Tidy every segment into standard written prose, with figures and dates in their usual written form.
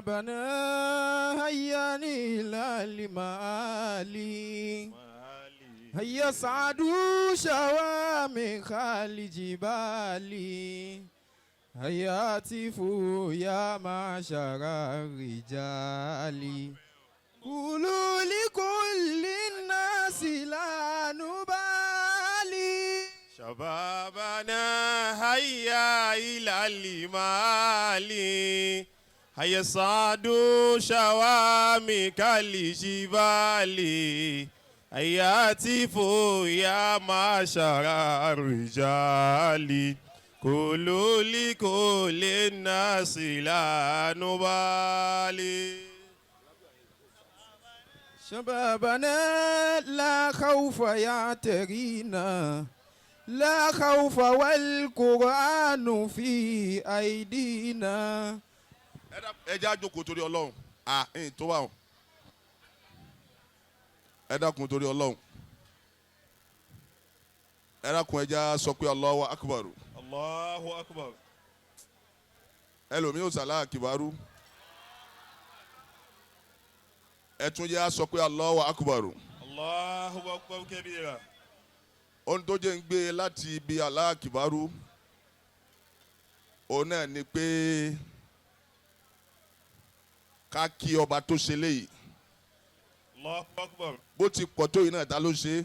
شبابنا هيا إلى المعالي هيا صعدوا شوامخ الجبال هيا هتفوا يا معشر الرجال قولوا لكل الناس لا نبالي شبابنا هيا إلى المعالي هيا صعدوا شوامخ الجبال هيا هتفوا يا معشر الرجال قولوا لكل الناس لا نبالي شبابنا لا خوف يعترينا لا خوف والقرآن في أيدينا Ẹ jẹ́ á jókòó torí Ọlọ́run. À ń tó wà o. Ẹ dákun torí Ọlọ́run. Ẹ dákun, ẹ jẹ́ á sọ pé Allahu Akbar. الله أكبر. Ẹlòmíì ò sàlá àkìbárú. Ẹ tún jẹ́ á sọ pé Allahu Akbar. الله أكبر كبيرا. Ohun tó jẹ́ ń gbé e láti ibi aláàkìbárú òun náà ni pé ká kí ọba tó ṣe léyìí. الله أكبر. Bó ti pọ̀ tó yìí náà, ta ló ṣe é?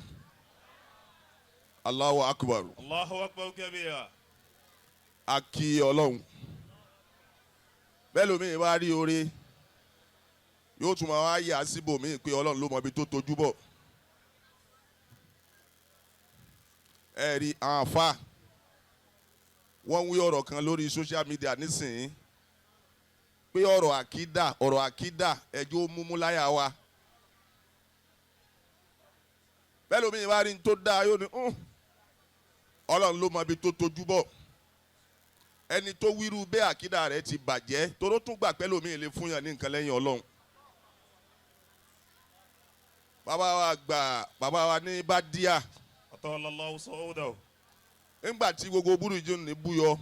Allahu Akbar. الله أكبر كبيرا. A kí Ọlọ́run. Bẹ́ẹ̀ lómi wá rí oore, yóò tún máa wá yà síbòmíì pé Ọlọ́run ló mọ ibi tó tojú bọ̀. Ẹ rí àwọn àfa, wọ́n ń wí ọ̀rọ̀ kan lórí social media nísìnyí pé ọ̀rọ̀ àkídà, ọ̀rọ̀ àkídà, ẹjọ́ múmú láyà wa. Bẹ́ẹ̀ lómi wá rí ní tó dáa, yóò ní, "Ọlọ́run ló mọ ibi tó tojú bọ̀." Ẹni tó wíru bẹ́ẹ̀, àkídà rẹ̀ ti bàjẹ́, toró tún gbà pẹ́ lómi lè fún yàn ní nǹkan lẹ́yìn Ọlọ́run. Bàbá wa gbà, bàbá wa ní Bádíà, أطال الله صعوده. Nígbà tí gbogbo burújí ní búyọ,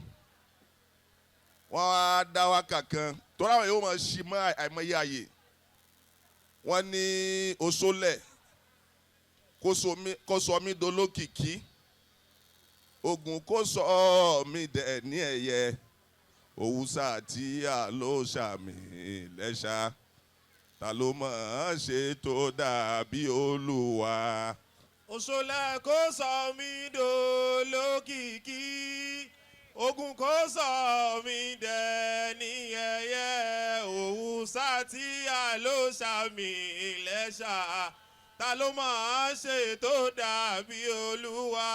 wọ́n á dá wákà kan tọ́lá, àwọn yóò máa ṣì mọ́ àìmọye àyè. Wọ́n ní oṣólẹ̀ kó sọ mí dolókìkí, ogun kó sọ mí dẹ̀ ní ẹ̀yẹ, òwúsà àti àlóṣàmì lẹ́ṣà, ta ló mọ̀ ọ́n ṣe tó dàbí Olúwa? Òṣòlẹ̀ kó sọ mí dolókìkí, ogun kó sọ mí dẹni ẹ̀yẹ, òun sátì àlóṣàmì lẹ́ṣà, ta ló mọ̀ ọ́n ṣe tó dàbí Olúwa?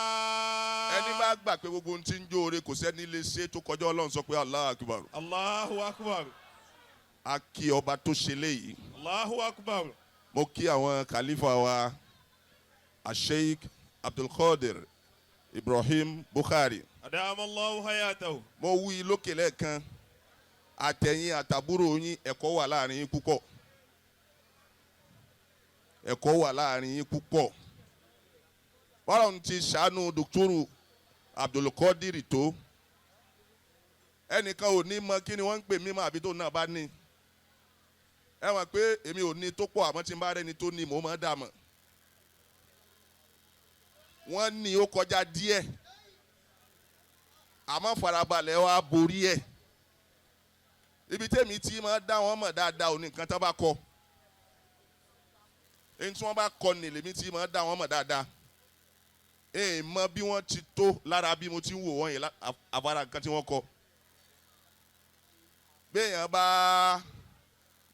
Ẹni bá gbà pé gbogbo ohun tí ń jó ore kò sẹ́ni lè ṣe tó kọjá Ọlọ́run, sọ pé Allahu Akbar. الله أكبر. A kí ọba tó ṣe léyìí. الله أكبر. Mo kí àwọn kàlífà wa, Asheik Abdulkadir Ibrahim Bukhari. أدام الله حياته. Mo wí lókè lẹ́ẹ̀kan, àtẹ̀yìn àtàbúrò yín, ẹ̀kọ́ wà láàrin yín púpọ̀, ẹ̀kọ́ wà láàrin yín púpọ̀. Bọ́lá ti ṣàánú Dùkúrù Abdulkadir tó ẹnìkan ò ní mọ kí ni wọ́n ń pè mímọ́ àbí tó náà bá ní. Ẹ mọ̀ pé èmi ò ní tó pọ̀, àmọ́ tí n bá rẹ́ni tó ní, mò ń mọ̀ dà mọ̀. Wọ́n ní ó kọjá díẹ̀, àmọ́ farabalẹ̀ wa borí ẹ̀. Ibi tẹ́mi tí máa dá wọn mọ̀ dáadáa ò ní nǹkan tó bá kọ. Èyí tí wọ́n bá kọ ní lèmi tí máa dá wọn mọ̀ dáadáa. Èè mọ bí wọ́n ti tó lára bí mo ti ń wò wọ́n yẹn àbára nǹkan tí wọ́n kọ. Béèyàn bá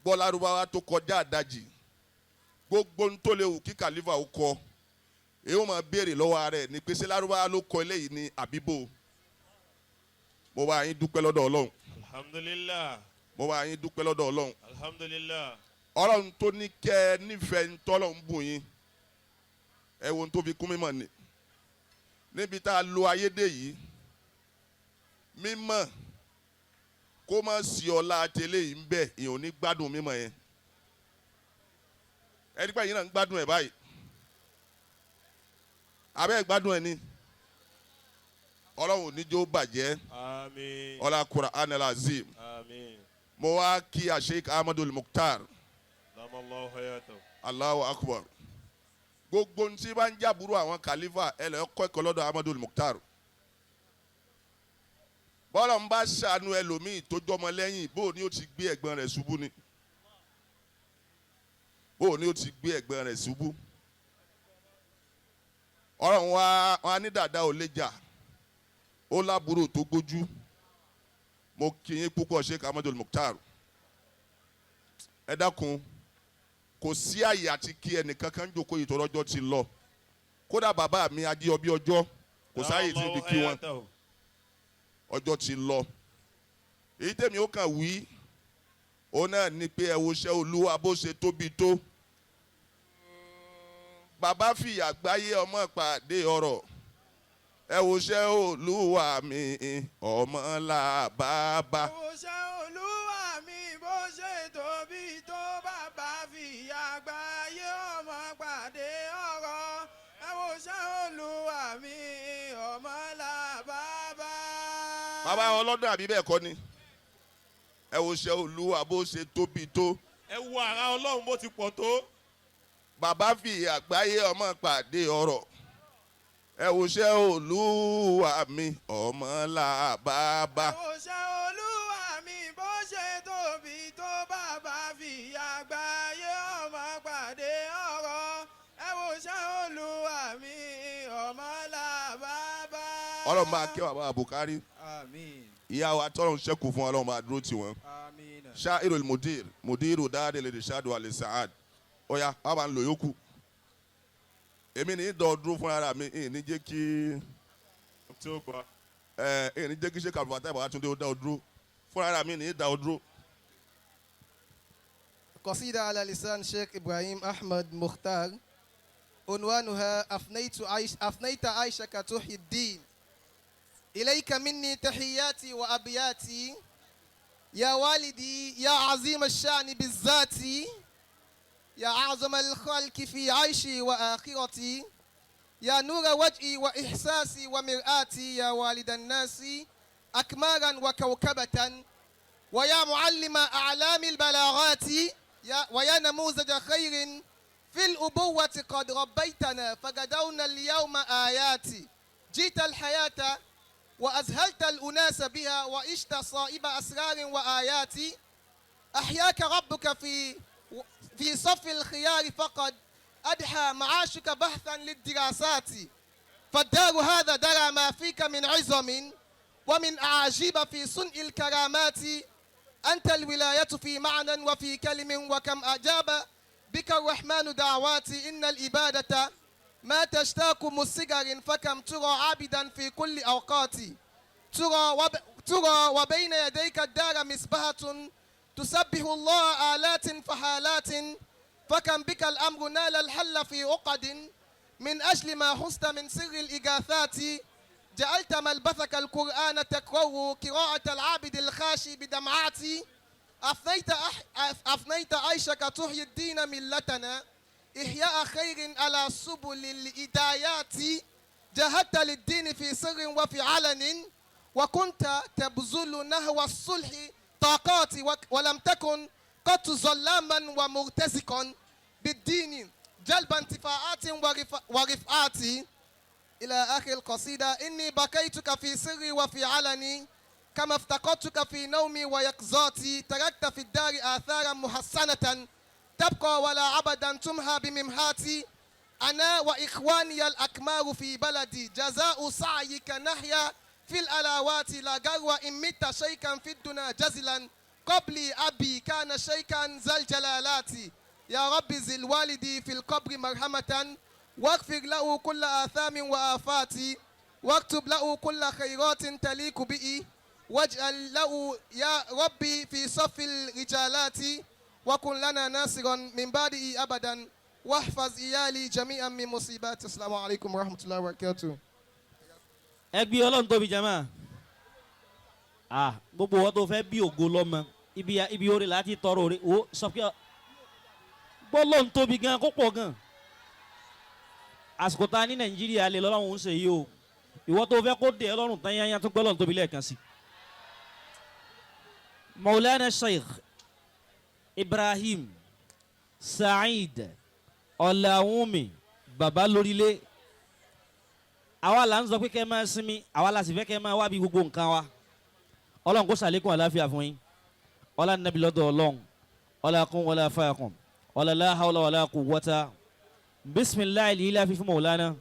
gbọ́ lárúbáwá tó kọjá àdájì, gbogbo ń tó léwu kí kàlífà ó kọ, èyí ó máa béèrè lọ́wọ́ ara ẹ̀ ní pé ṣé lárúbáwá ló kọ eléyìí ní àbíbò. Mo bá yín dúpẹ́ lọ́dọ̀ Ọlọ́run. الحمد لله. Mo bá yín dúpẹ́ lọ́dọ̀ Ọlọ́run. الحمد لله. Ọlọ́run tó ní kẹ́ ẹ nífẹ̀ẹ́ ń tọ́lọ̀ ń bùn yín, ẹ wo ohun tó fi kún mímọ̀ ni. Níbi tá a lo ayédè yìí, mímọ̀ kó má sí ọlá tẹ́lẹ̀ yìí ń bẹ, èèyàn ò ní gbádùn mímọ̀ yẹn. Ẹni pé yìí náà ń gbádùn ẹ̀ báyìí, abẹ́ gbádùn ẹ̀ ni. Ọlọ́run ò ní jó bàjẹ́. آمين. Ọlá Qur'an al-Azim. آمين. Mo wá kí Sheikh Ahmadul Mukhtar. Damallahu hayatahu. Allahu Akbar. Gbogbo ohun tí bá ń jábúrò àwọn kàlífà, ẹ lọ kọ́ ẹ̀kọ́ lọ́dọ̀ Ahmadul Mukhtar. Bọ́lá ń bá ṣàánú ẹlòmíì tó jọmọ lẹ́yìn, bó ni ó ti gbé ẹ̀gbọ́n rẹ̀ ṣubú ni, bó ni ó ti gbé ẹ̀gbọ́n rẹ̀ ṣubú. Ọ̀rọ̀ wa wọn á ní dàda ò lè jà, ó lábúrò tó gbójú. Mo kí yín púpọ̀, Sheikh Ahmadul Mukhtar. Ẹ dákun, kò sí àyè àti kí ẹnìkan kan jókòó yìí tó rọ́jọ́ ti lọ. Kódà bàbá mi Ajíyọbí ọjọ́, kò sáàyè tí fi kí wọn, ọjọ́ ti lọ. Èyí tèmi ó kàn wí òun náà ni pé ẹ wo iṣẹ́ Olúwa bó ṣe tóbi tó. Bàbá fìyà gbáyé, ọmọ pàdé ọ̀rọ̀. Ẹ wo iṣẹ́ Olúwa mi, ọmọ là bàbá. Bó ṣe Olúwa mi bó ṣe tóbi tó, bàbá fìyà gbáyé, ọmọ pàdé ọ̀rọ̀. Ẹ wo ṣe Olúwa mi, ọmọ là bàbá. Bàbá ọlọ́dún àbí bẹ́ẹ̀ kọ́ ni? Ẹ wo iṣẹ́ Olúwa bó ṣe tóbi tó. Ẹ wo ara Ọlọ́run bó ti pọ̀ tó. Bàbá fìyà gbáyé, ọmọ pàdé ọ̀rọ̀. Ẹ wo iṣẹ́ Olúwa mi, ọmọ là bàbá. Ẹ wo ṣe Olúwa mi bó ṣe tóbi tó, bàbá fìyà gbáyé, ọmọ pàdé ọ̀rọ̀. Ẹ wo ṣe Olúwa mi, ọmọ là bàbá. Ọlọ́run máa kẹ́ bàbá Bukari. Àmín. Ìyá wa tọ́lọ́run ṣẹ́kù fún, Ọlọ́run máa dúró tì wọ́n. Àmín. Ṣáírul mudir mudiru dáadé lè ṣáàdù alẹ́ sàád. Ọ̀ya wàá bá ń lò yókù. Èmi ní dọ̀ dúró fúnra mi, ìyìn ní jẹ́ kí Tí ó gbà. Ẹ ìyìn ní jẹ́ kí Sheikh Abdulfatai Babatunde ó dá ọ dúró fúnra mi, ní dá ọ dúró. قصيدة على لسان شيخ إبراهيم أحمد مختار، عنوانها أفنيت عيش أفنيت عيشك تحيي الدين. إليك مني تحياتي وأبياتي يا والدي، يا عظيم الشأن بالذات، يا أعظم الخلق في عيشي وآخرتي، يا نور وجهي وإحساسي ومرآتي، يا والد الناس أكمارا وكوكبة، ويا معلم أعلام البلاغات، يا ويا نموذج خير في الأبوة، قد ربيتنا فغدونا اليوم آيات. جئت الحياة وأذهلت الأناس بها، وعشت صائب أسرار وآيات. أحياك ربك في صف الخيار، فقد أضحى معاشك بحثا للدراسات. فالدار هذا درى ما فيك من عظم ومن أعاجيب في صنع الكرامات. أنت الولاية في معنى وفي كلم، وكم أجاب بك الرحمن دعوات. إن الإبادة ما تشتاق مصغر، فكم ترى عابدا في كل أوقات. ترى وبين يديك الدار مسبحة تسبح الله آلات فحالات. فكم بك الأمر نال الحل في عقد من أجل ما حزت من سر الإغاثات. جعلت ملبثك القرآن تقرأ قراءة العابد الخاشي بدمعات. أفنيت عيشك تحيي الدين ملتنا إحياء خير على سبل الهدايات. جاهدت للدين في سر وفي علن، وكنت تبذل نحو الصلح طاقات، ولم تكن قط ظلاما ومرتزقا بالدين جلب انتفاعات ورفعات. إلى آخر القصيدة. إني بكيتك في سري وفي علني، كما افتقدتك في نومي ويقظاتي. تركت في الدار آثارا محسنة تبقى ولا أبدا تمحى بممحاتي. أنا وإخواني الأكمار في بلدي جزاء سعيك نحيا في الألاوات. لا غرو إن مت شيكا في الدنا جزلا، قبلي أبي كان شيكا ذا الجلالات. يا رب زل والدي في القبر مرحمة، واغفر له كل آثام وآفات، واكتب له كل خيرات تليق به، واجعل له يا ربي في صف الرجالات، وكن لنا ناصرا من بعده أبدا، واحفظ إيالي جميعا من مصيبات. السلام عليكم ورحمة الله وبركاته. Ẹ gbé Ọlọ́run tóbi, jama. Ah, gbogbo wọn tó fẹ́ bí ògo lọ́mọ, ibi oore láti tọrọ oore. O sọ pé gbọ́lọ́run tóbi gan kó pọ̀ gan. Àsìkò tá a ní Nàìjíríà lè lọ́lọ́run ń ṣe yìí o. Ìwọ tó fẹ́ kó dé Ọlọ́run tán yányá, tó gbọ́lọ́run tóbi lẹ́ẹ̀kan sí. Maulana Sheikh Ibrahim Saheed Ọláwùnmí baba lórílẹ̀. Àwa là ń sọ pé kẹ́ ẹ máa sinmi, àwa la sì fẹ́ kẹ́ ẹ máa wá bí gbogbo nǹkan wa. Ọlọ́run kó ṣàlékún àlàáfíà fún yín. Ọlá nàbí lọ́dọ̀ Ọlọ́run. Ọlá kún wọlé afáàkùn. Ọlá la hawla wala quwwata. Bisimilayi lila fífún Maulana.